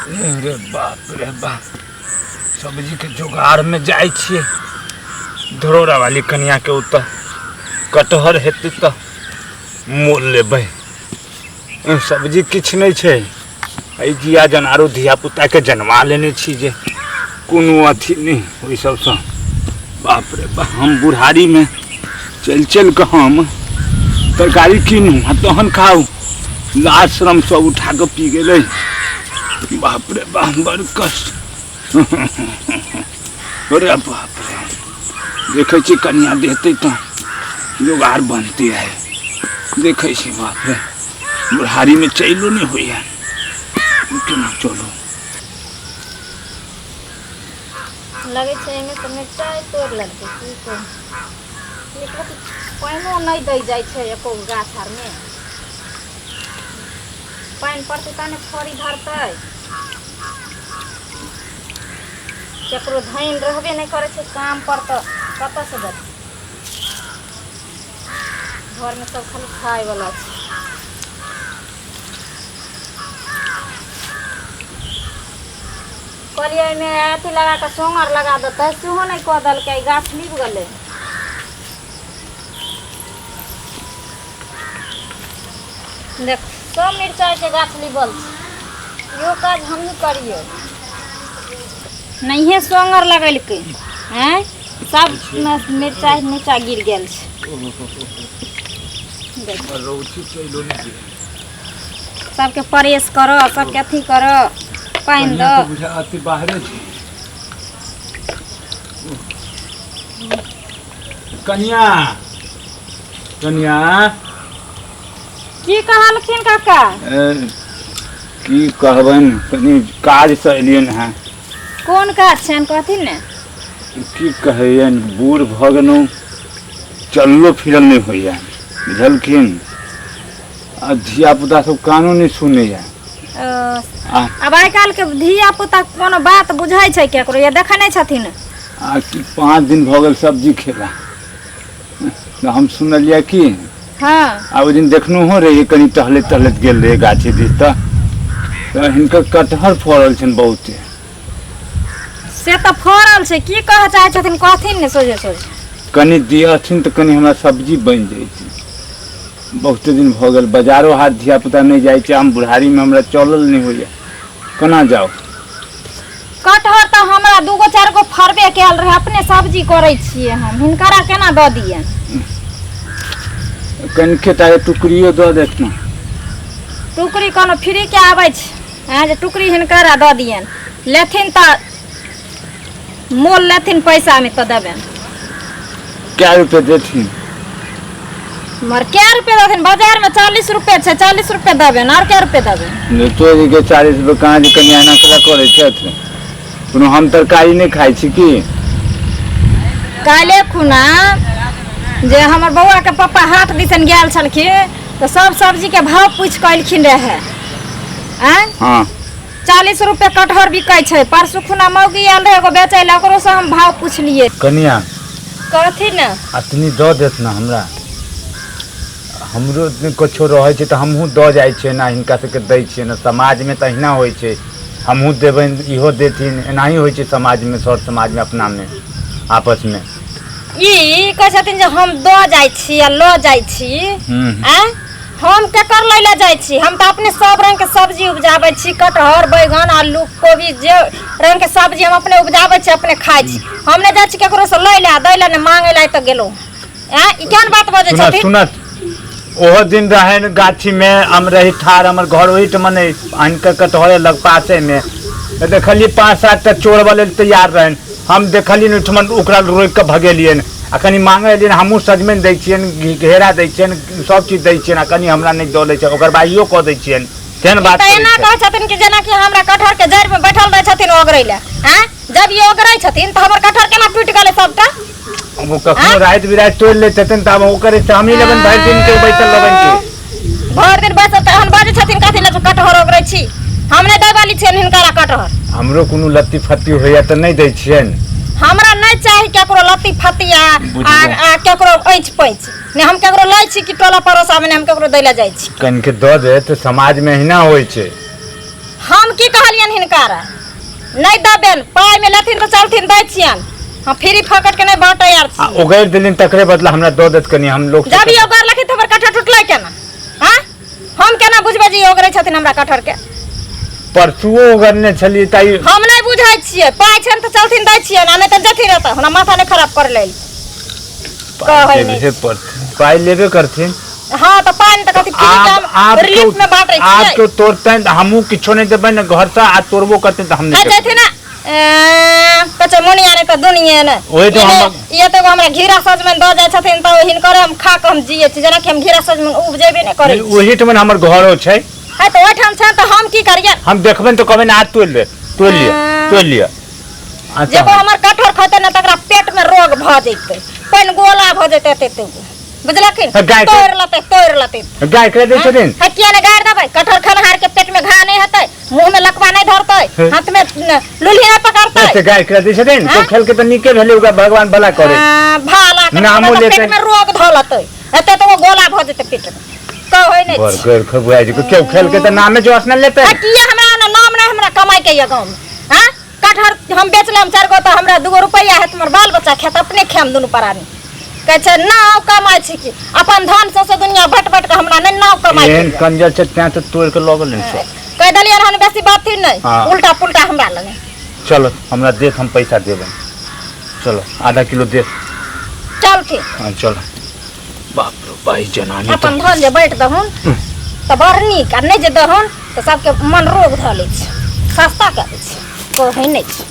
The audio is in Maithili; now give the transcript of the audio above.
रे बाप रे बाप, सब्जीके जोगाड़मे जाइ छियै धरोरा वाली कनियाके ओतऽ। कटहर हेतै तऽ मोल लेबै। सब्जी किछु नहि छै। एहि जिया जनारो धियापुताके जनमा लेने छी जे कोनो अथी नहि ओहि सबसँ। बाप रे बाप, हम बुढ़ारीमे चलि चलि कऽ हम तरकारी कीनू आ तहन खाउ। लाज श्रम सब उठा कऽ पी गेलै। बाप रे बाप, बड़ कष्ट। अरे बाप रे, देखै छी कनिया देतै तऽ जोगाड़ बनतै। आइ देखै छी, बाप रे, बुढ़ारीमे चलिओ नहि होइए, केना चलू? लगै छै एहिमे से मिरचाइ तोड़ि लेलकै। की कहू, एक रति पानिओ नहि दै जाइ छै एको गो गाछ आरमे। पानि पड़तै तब ने फड़ी धरतै। केकरो धनि रहबे नहि करै छै काम पर, तऽ कतऽसँ देतै? घरमे सब खाली खायवला छै। कहलियै एहिमे अथी लगा कऽ सोंगर लगा देतै, सेहो नहि कऽ देलकै। गाछ लीप गेलै। देख, सब मिरचाइके गाछ लीबल छै। इहो काज हमही करियै। नहिए सोंगर लगेलकै। आँय, सब मिरचाइ नीचा गिर गेल छै। देख, सबके परेश करऽ, सबके अथी करऽ, पानि दऽ। बुझा अथी बाहरे छै। कनिया, कनिया। की कहलखिन काका? ए, की कहबनि, कनि काजसँ एलियनि हेँ। कोन काज छनि, कहथिन ने। की कहैयनि, बूढ़ भऽ गेलहुँ, चललो फिरल नहि होइए, बुझलखिन? आ धियापुता सब कानो नहि सुनैए। आ आब आइ काल्हिके धिया पुता कोनो बात बुझै छै केकरो? या देखै नहि छथिन? आ कि 5 दिन भऽ गेल सब्जी खेला। तऽ हम सुनलियै कि आ ओहि दिन देखनहुँ रहियै, कनि टहलैत टहलैत गेल रहियै गाछी दिस, तऽ हिनकर कटहर फड़ल छनि बहुते। से तऽ फड़ल छै। की कहऽ चाहै छथिन, कहथिन ने सोझे सोझे। कनि दिअथिन तऽ कनि हमरा सब्जी बनि जैतै। बहुते दिन भऽ गेल, बाजारो हाट धियापुता नहि जाइ छै। हम बुढ़ारीमे हमरा चलल नहि होइए, केना जाउ? कटहर तऽ हमरा दूगो चारि गो फड़बे कयल रहै, अपने सब्जी करै छियै हम। हिनकरा केना दऽ दियनि? कनिके टा टुकड़ियो दऽ देत ने। टुकड़ी कोनो फ्रीके आबै छै? आँय, जे टुकड़ी हिनकरा दऽ दियनि? लेथिन तऽ मोल लेथिन पैसामे तऽ देबनि। कै रुपये देथिन? मर कै रुपये देथिन? बाजारमे 40 रुपये छै, 40 रुपये देबनि। आर कै रुपये देबनि? तोरी के 40 रुपये कहाँ जे। कनिया, एना केना करै छथि? कोनो हम तरकारी नहि खाइ छी की? काल्हि खुना जे हमर बौआके पप्पा हाट दिसन गेल छलखिन तऽ सब सब्जीके भाव पूछि कऽ एलखिन रहए। आँय? हाँ। 40 रुपये कटहर बिकै छै। परसू खुना मौगी आयल रहै एगो बेचै लए, ओकरोसँ हम भाव पुछलियै। कनिया। कहथिन ने। अतनी दऽ देत ने हमरा। हमरो कुछो रहै छै तऽ हमहूँ दऽ जाइ छियै ने, हिनका सबके दै छियै ने। समाजमे तऽ अहिना होइ छै, हमहूँ देबनि, इहो देथिन, एनाही होइ छै समाजमे, सर समाजमे, अपनामे, आपसमे। ई कहै छथिन जे हम दऽ जाइ छी आ लऽ जाइ छी। आँय, हम केकर लै लए जाइ छी? हम तऽ अपने सब रंग के सब्जी उपजाबै छी। कटहर, बैगन, आलू, कोबी, जे रंग के सब्जी हम अपने उपजाबै छी, अपने खाइ छी। हम नहि जाइ छी केकरो से लै लए, दै लए, नहि मांगै लए तऽ गेलहुँ। आँय, ई केहन बात बजै सुनत छथिन? सुनत, ओहो दिन रहनि गाछीमे, हम रही ठाढ़, हमर घर ओहिठमा नहि, हिनकर कटहरे लग पासेमे। तऽ देखलियै पाँच सात टा चोरबऽ लेल तैयार रहनि। हम देखलियनि ओहिठमा, ओकरा रोकि कऽ भगेलियनि आ कनि मांगै एलियनि। हमहूँ सजमनि दै छियनि, घेरा दै छियनि, सब चीज दै छियनि आ कनि हमरा नहि दऽ लै छै, ओकर बाइयो कऽ दै छियनि। केहन बात तऽ करै एना छै? कहै छथिन कि जेनाकि हमरा कटहर के जड़ि मे बैठल रहै छथिन ओगरै लए। आँय, जब ई ओगरै छथिन तऽ हमर कटहर केना टूटि गेलै सबटा? अब ओ कखनो राति बिराति तोड़ि लैत हेतनि तऽ आब ओकर हिस्सा हमही लेबनि? भरि दिन के बैसल रहबनि की? भरि दिन बैसल तऽ एहन बाजै छथिन कथी लए कटहर ओगरै छी? हम नहि दै वाली छियनि हिनकरा कटहर। हमरो कोनो लत्ती फत्ती होइया तऽ नहि दै छियनि? हमरा नहि चाही केकरो लत्ती फत्ती आ आ बुझलियै। आ केकरो ऐंच पैंच। नहि हम केकरो लै छी कि टोला पड़ोसा मे, नहि हम केकरो दै लए जाइ छी। कनिके दऽ दे तऽ समाजमे अहिना होइ छै। हम की कहलियनि हिनकर नहि देबनि पाइमे लेथिन तऽ चलथिन दै छियनि हम फ्री फकट के नहि बाँटै आर आ छी ओगैर देलिन तकरे बदला हमरा दऽ देत कनि हम लोग जब ई ओगरलखिन तऽ हमर कटहर टुटलै केना हाँ हम केना बुझबै जे ई ओगरै छथिन हमरा कटहर के परसुओ ओगरने छलियै ताई हम नहि बुझै छियै पाइ छनि तऽ चलथिन दै छियनि आ नहि तऽ जथिन एतऽ हमरा माथा नहि खराब कर लेल पाइ कहै नहि लेबे पड़थिन पाइ लेबे करथिन हाँ तऽ पाइ नहि तऽ कथी फ्री के आब हम आब रिलीफ केओ में बाँटै आब छियै केओ तोड़तनि तऽ हमहूँ किछो नहि देबै ने घरसँ आ तोड़बो करतनि तऽ हम है नहि देबै जथिन ने कहे मोनिया नहि तऽ दुनिये नहि ओहि तऽ हम- ये तऽ एगो हमरा घेरा सजमनि दऽ जाइ छथिन तऽ हिनकर हम खा कऽ हम जियै छी जेनाकि हम घेरा सजमनि उपजेबे नहि करै छी ओहिठमन हमर घरो छै है तऽ ओहिठाम छनि तऽ हम की करियै हम देखबनि तऽ कहबनि आज तोड़ि ले तोड़ि लिअ तोड़ि लिअ जे अच्छा कोइ हमर कटहर खैतै ने तकरा पेट में रोग भऽ जेतै पानि गोला भऽ जेतै एते एते गो बुझलखिन तऽ गाय के- तोड़ि लेतै तोड़ि लेतै गाय के दै छथिन है किया ने गारि देबै कटहर खेनहार के पेट में घा नहि हेतै मुंह में लकवा नहि धरतै हे। हाथ में लुल्ही नहि पकड़तै से गाय के दै छथिन तो हाँ? खेल के तऽ नीके भेलै ओकरा भगवान भला करे भाला के नामो तऽ लेतै। पेट में रोग धऽ लेतै एते तऽ ओ गोला भऽ जेतै पेट में कहै नहि बड़ छी गैर खबुआ जी के खेल के तऽ नामे जोश न लेतै आ किया हमरा ने नाम नहि हमरा कमाइ के यऽ गाँव में हाँ कटहर हम बेच लेम चारि गो तऽ हमरा दूगो रुपैआ हेत हमर बाल बच्चा खेत अपने खायम दुनू प्राणी कहै छै नाव कमाइ छी कि अपन धन सौंसे दुनिया बट बट के हमरा नहि नाव कमाइ के एहन यऽ। कंजर छै तें तऽ तोड़ि के लऽ गेलै सब कहि देलियै हन बेसी बात नहि हाँ। उल्टा पुल्टा हमरा लगे चलो हमरा देत हम पैसा देबै चलो आधा किलो देत चलथिन हाँ चलो बाप रे भाई जनानी अपन धन जे बाँटि दहुन तऽ बड़ नीक आ नहि जे दहुन तऽ सबके मन रोग धऽ लै छै सस्ता कऽ दै छै कहै नहि छै।